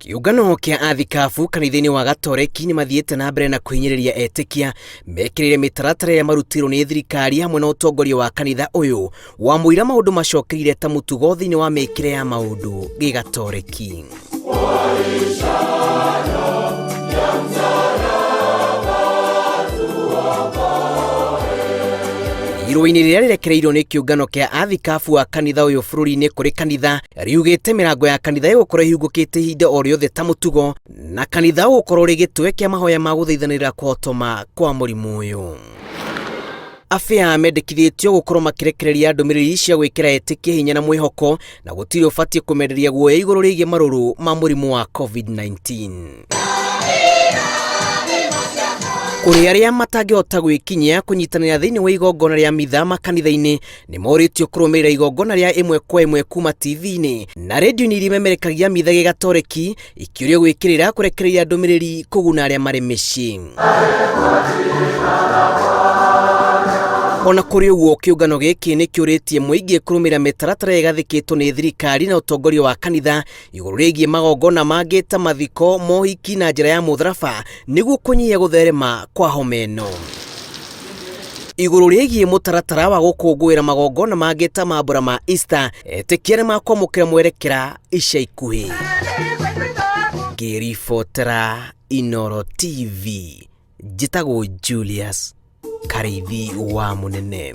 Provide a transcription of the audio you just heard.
Kĩũngano kĩa athikabu kanitha-inĩ wa Gatoreki nĩ mathiĩte na mbere na kũhinyĩrĩria etĩkia mekĩrĩire mĩtaratara ĩrĩa marutĩirwo nĩ thirikari hamwe na ũtongoria wa kanitha ũyũ wa mũira maũndũ macokeire ta mũtugo thĩinĩ wa mĩkĩre ya maũndũ gĩgatoreki. Irũa-inĩ rĩrĩa rĩrekereirio nĩ kĩũngano kĩa athikabu a kanitha ũyũ bũrũri-inĩ kũrĩ kanitha riugĩte mĩrango ya kanitha ĩgũkorwo ĩhingũkĩte ihinda o rĩothe ta mũtugo na kanitha ũgũkorwo ũrĩ gĩtwe kĩa mahoya ma gũthaithanĩrĩra kũhotoma kwa mũrimũ ũyũ. Abĩa mendekithĩtio gũkorwo makĩrekereria ndũmĩrĩri cia gwĩkĩra etĩkia hinya na mwĩhoko na gũtirĩ ũbatiĩ kũmenderia guoya igũrũ rĩgiĩ marũrũ ma mũrimũ wa COVID-19. Kũrĩ arĩa matangĩhota gwĩkinyia kũnyitanĩra thĩinĩ wa igongona rĩa mitha makanitha-inĩ nĩ morĩtio kũrũmĩrĩra igongona rĩa ĩmwe kwa ĩmwe kuma TV-inĩ na redio-inĩ iria imemerekagia mitha gĩgatoreki ikĩũrio gwĩkĩrĩra kũrekereria ndũmĩrĩri kũguna arĩa marĩ mĩciĩ. Ona kũrĩ ũguo kĩũngano gĩkĩ nĩ kĩũrĩtie mũingĩ kũrũmĩrĩra mĩtaratara ĩrĩa ĩgathĩkĩtwo nĩ thirikari na ũtongoria wa kanitha igũrũ rĩgiĩ magongona mangĩ ta mathiko, mohiki na njĩra ya mũtharaba nĩguo kũnyihia gũtherema kwa homa ĩno. Igũrũ rĩgiĩ mũtaratara wa gũkũngũĩra magongona mangĩ ta mambũra ma Easter, etĩkia nĩ makwamũkĩra mwerekera ica ikuhĩ. Ngĩribotera Inooro TV, njĩtagwo Julius Karĩithi wa Mũnene.